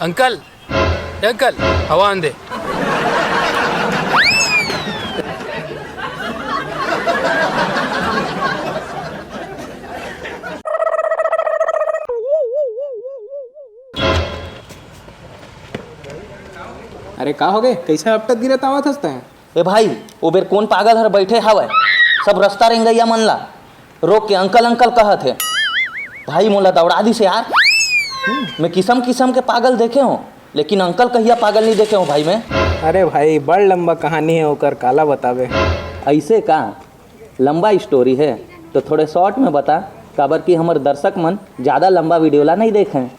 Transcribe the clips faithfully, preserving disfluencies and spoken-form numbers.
Uncle, ए uncle, हवा आन दे। अरे का होगे? कइसे हपटत गिरत आवत हस तैं? ए भाई, ओ बेर कोन पागल हर बइठे हवय, सब रस्ता रेंगइया मन ला रोक के अंकल अंकल कहत हे। भाई, मोला दौड़ा दिस यार। मैं किसम किसम के पागल देखे हों, लेकिन अंकल कहिया पागल नइ देखे हों भाई मैं। अरे भाई, बड़ लंबा कहानी हे ओकर, काला बताबे। अइसे का? लंबा story हे तो थोड़े short में बता, काबर कि हमर दर्शक मन जादा लंबा video ला नइ देखें।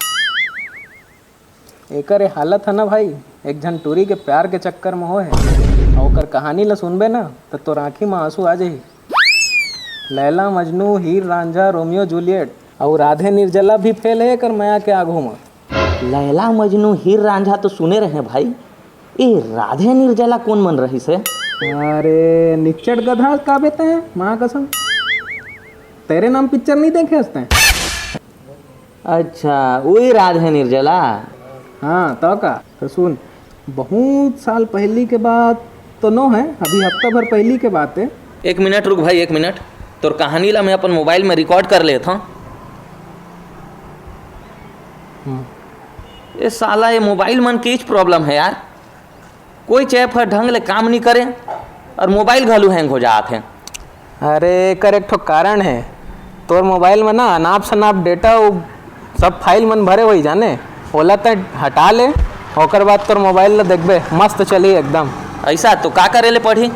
एकर ए हालत हे ना भाई, एक झन टूरी के प्यार के चक्कर में होए हे। अउ ओकर कहानी ल सुनबे ना, त तोर आँखी में आंसू आ जाही। लैला मजनू, हीर रांझा, रोमियो जूलियट अउ राधे निर्जला भी फेल हे एकर मया के आगू में। लैला मजनू, हीर रांझा तो सुने रहे भाई, ए राधे निर्जला कोन मन रहिस हे? अरे निच्चट गधा का बे तैं, माँ कसम, तेरे नाम picture नइ देखे हस तैं? अच्छा, उही राधे निर्जला। हाँ, तो का? तो सुन, बहुत साल पहिली के बात तो नो हे, अभी हफ्ता भर पहिली के बात हे। एक मिनट रुक भाई, एक मिनट। तोर कहानी ला मैं अपन mobile में record कर लेत हौं। हम्म। ए साला, ए mobile मन के हीच problem हे यार। कोई app ह ढंग ले काम नइ करे अउ mobile घलो hang हो जात हे। अरे, एकर एक ठो कारण हे। तोर mobile में ना अनाप शनाप data, वो सब file मन भरे होही जाने, ओला तैं हटा ले, ओकर बाद तोर mobile ला देखबे, मस्त चलही एकदम। अइसा तो का करे ले पड़ही?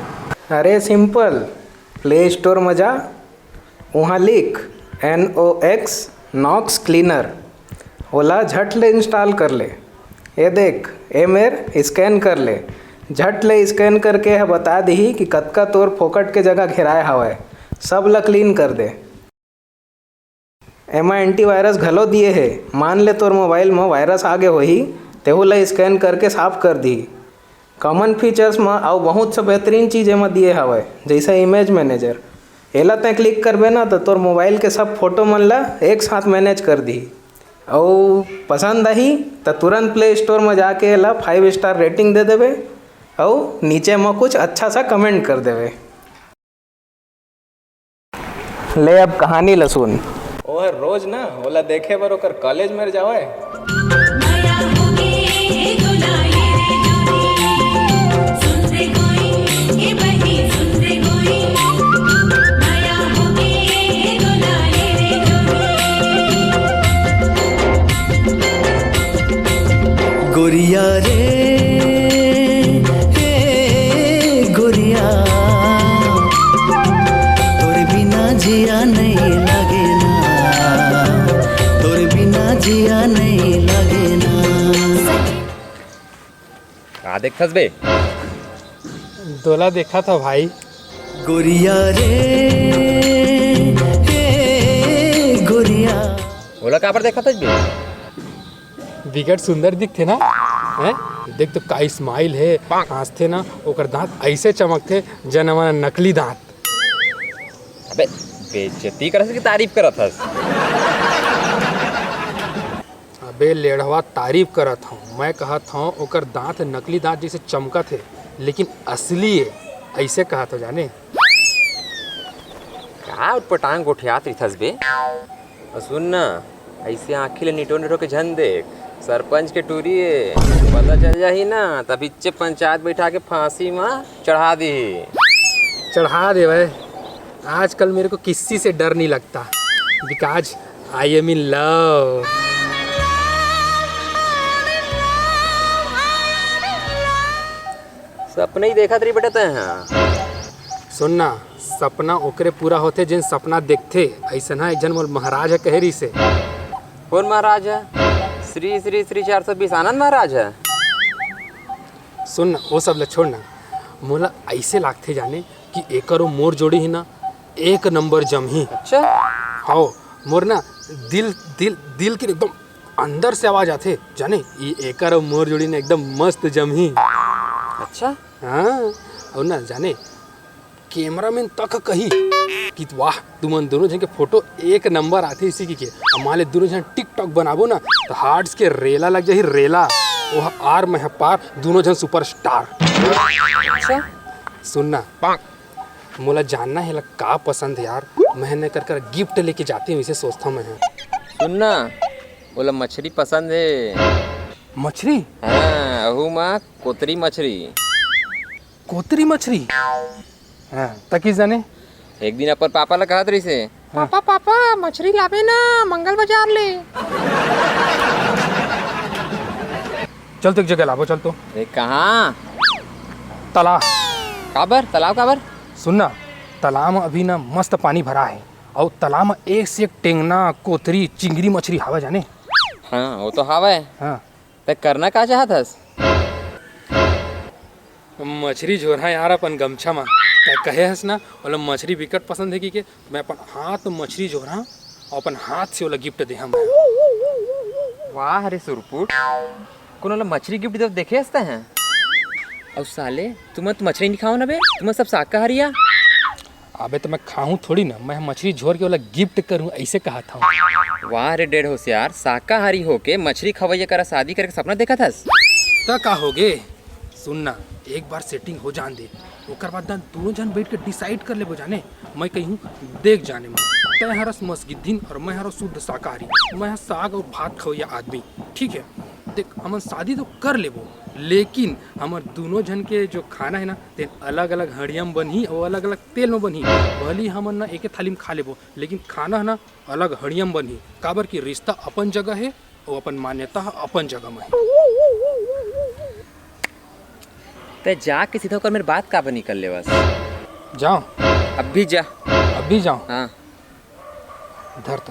अरे simple, Play Store में जा, उहाँ लिख Nox Nox Cleaner, ओला झट ले install कर ले। ए देख, ए मेर scan कर ले। झट ले scan करके ह बता दिही कि कतका तोर फोकट के जगह घेराय हावय। सब ल clean कर दे। एमा antivirus घलो दिए हे। मान ले तोर mobile म virus आ गे होही, तेहू ल scan करके साफ कर दिही। Common features म अउ बहुत से बेहतरीन चीज एमा दिए हावय, जइसे Image Manager। एला तैं click करबे ना, त तोर mobile के सब photo मन ला एक साथ manage कर दिही। अउ पसंद आही, त तुरंत Play Store म जाके एला five star rating दे देबे, अउ नीचे म कुछ अच्छा सा comment कर देबे। ले अब कहानी ल सुन। ओह रोज ना ओला देखे बर ओकर college में जावय। गोरिया रे, हे गोरिया, तोर बिना जिया नइ लागे ना, तोर बिना जिया नइ लागे ना। का देखथस बे? तोला देखत हंव भाई। गोरिया रे, हे गोरिया। ओला काबर देखत हस बे? बिकट सुंदर दिखथे ना, हैं? देख तो का smile हे, हाँसथे ना, ओकर दांत अइसे चमकथे, जने मन नकली दांत। अबे, बेइज्जती करत हस कि तारीफ करत हस? अबे लेढ़वा, तारीफ करत हंव, मैं कहत हंव ओकर दांत नकली दांत जइसे चमकत हे, लेकिन असली ए, अइसे कहत हंव जाने। का उटपटांग गोठियात रिथस बे? अउ सुन ना, अइसे आँखी ले निटो निटो के झन देख, सरपंच के टूरी ए, पता चल जाही ना, तब इच्चे पंचायत बइठा के फांसी म चढ़ा दिही। चढ़ा देवय, आजकल मेरे को किसी से डर नहीं लगता, because I am in love। सपना ही देखत रही बेटा तैं हा। सुन ना, सपना ओकरे पूरा होथे जेन सपना देखथे। अइसनहा एक झन मोर महाराज ह कहे रिहिसे। कोन महाराज ह? श्री श्री श्री चार सौ बीस आनंद महाराज ह। सुन ना, वो सब ल छोड़ ना, मोला अइसे लागथे जाने कि एकर अउ मोर जोड़ी ही ना एक नंबर जमही। अच्छा? हव, मोर ना दिल, दिल, दिल के एकदम अंदर से आवाज आथे, जाने, ये एकर अउ मोर जोड़ी ना एकदम मस्त जमही। अच्छा? हाँ, अउ ना जाने, कैमरामैन तक कही कि वाह, तुमन दोनों झन के फोटो एक नंबर आथे इसी की के। अब मान ले दोनों झन TikTok बनाबो ना, तो हार्ट्स के रेला लग जाही, रेला। वो आर मैं पार, दोनों झन सुपरस्टार। अच्छा। सुन ना, मोला जानना हे ला का पसंद हे यार, मैं न कर कर गिफ्ट लेके जाते हूँ, इसे सोचता हूँ मैं। सुन ना, मोला मछरी पसंद हे। मछरी? हाँ, अहू मा कोतरी मछरी। कोतरी मछरी? हाँ, त किस जाने? एक दिन अपन पापा ला कहत रहिसे, हाँ। "पापा, पापा, मछरी लाबे ना मंगल बाजार ले।" चल तो एक जगह लाबो, चल तो। ए, कहाँ? तालाब। काबर? तालाब काबर? सुन ना, तालाब में अभी ना मस्त पानी भरा है, और तालाब में एक से एक टेंगना, कोतरी, चिंगरी मछरी हावय जाने। हाँ, वो तो हावय। हाँ। तै करना का चाहत हस? मछरी झोरहा यार अपन गमछा मा। तै कहे हस ना, ओला मछरी बिकट पसंद हे कि के, त मैं अपन हाथ म मछरी झोरहा अउ अपन हाथ से ओला गिफ्ट देहूँ मैं। वाह रे सुरपुट, कोनो ला मछरी गिफ्ट देवत देखे हस तैं? अउ साले, तुमन तो मछरी नहीं खाओ ना बे, तुमन सब शाकाहारी आ। अबे त मैं खाहूँ थोड़ी ना, मैं मछरी झोर के ओला गिफ्ट करूँ, ऐसे कहत हूँ। वाह रे डेढ़ होशियार, शाकाहारी होके मछरी खवैया करा शादी करे के सपना देखत हस? त का होगे? सुन ना, एक बार सेटिंग हो जान दे, ओकर बाद ना दोनों झन बैठ के डिसाइड कर लेबो जाने। मैं कहूँ, देख जाने मन, तै हरस मसगिद्धिन और मैं हरस शुद्ध शाकाहारी, मैं हर साग और भात खवैया आदमी, ठीक है? देख, हमन शादी तो कर लेबो, लेकिन हमर दोनों झन के जो खाना है ना, तेन अलग-अलग हड़िया म बनही अउ अलग-अलग तेल म बनही। भली हमन ना एके थाली म खा लेबो, लेकिन खाना है ना, अलग हड़िया म बनही, काबर कि रिश्ता अपन जगह है अउ अपन मान्यता ह अपन जगह म है। तै जाके सीधा ओकर मेर बात काबर निकल लेवस? जाओ। अभी जा। अभी जाओ। हाँ। धर त।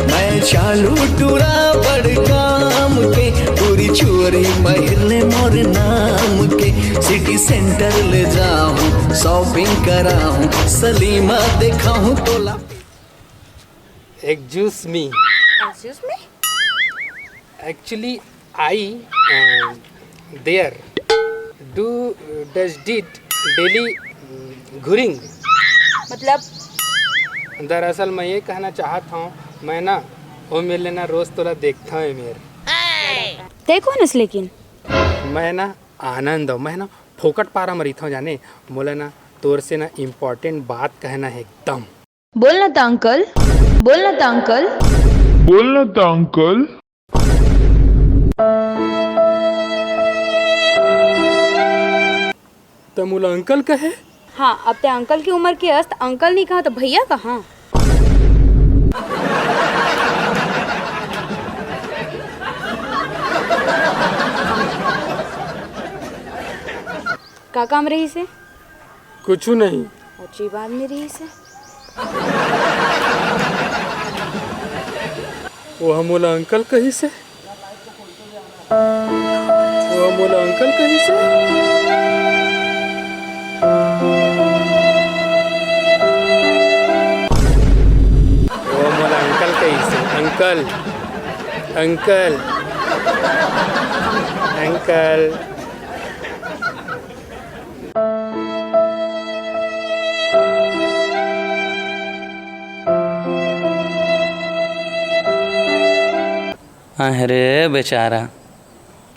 मैं चालू टूरा बड़ काम के, पूरी चोरी पहिरले मोर नाम के। सिटी सेंटर ले जाहूँ, शॉपिंग कराहूँ, सलीमा देखाहूँ तोला। Excuse me। Excuse me? Actually, I, uh, there do, does did daily, mm, घुरिंग। मतलब? दरअसल मैं ये कहना चाहत हूँ, मैं ना वो मेर ले ना रोज तोला देखता हूँ मेर। तै कौन हस लेकिन? मैं ना आनंद हूँ, मैं ना फोकट पारा म रहिथौं जाने, मोला ना तोर से ना important बात कहना है एकदम। बोल ना त अंकल, बोल ना त अंकल। बोल ना त अंकल। त मोला अंकल कहे? हाँ, अब ते अंकल की उम्र के अस त अंकल नहीं कहा त भैया कहा। का काम रहिसे? कुछु नहीं। अजीब आदमी रहिसे। वो ह मोला अंकल कहिसे। वो ह मोला अंकल कहिसे। वो ह मोला अंकल कहिसे। Uncle, uncle, uncle. अरे बेचारा।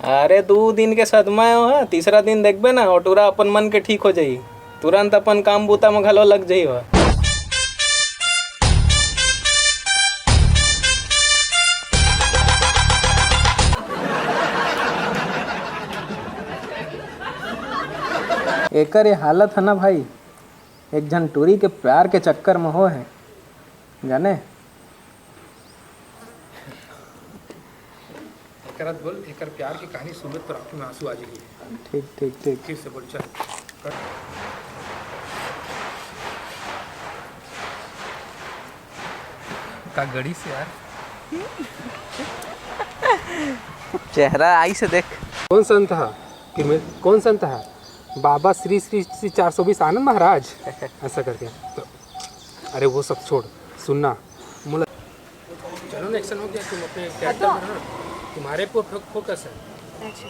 अरे, दू दिन के सदमा हे ओहा, तीसरा दिन देखबे ना, ओ टूरा अपन मन के ठीक हो जाही, तुरंत अपन काम बूता म घलो लग जाही ओहा। एकर ये हालत है ना भाई, एक झन टूरी के प्यार के चक्कर में हो है, जाने। एकरा बोल, एकर प्यार के कहानी सुनबे तो आँखी में आंसू आ जाही। ठीक, ठीक, ठीक। फिर से बोल, चल। का गड़ी से यार। चेहरा आई से देख। कौन संत हा? कि मैं, कौन संत हा? बाबा श्री श्री श्री चार सौ बीस आनंद महाराज, ऐसा करके। तो अरे वो सब छोड़, सुनना, मोला चलो ना, एक्शन हो गया, तुम अपने कैरेक्टर में रहो, तुम्हारे पर फो-, फोकस है। अच्छा।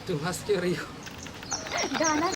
तुम हंस क्यों रही हो? गाना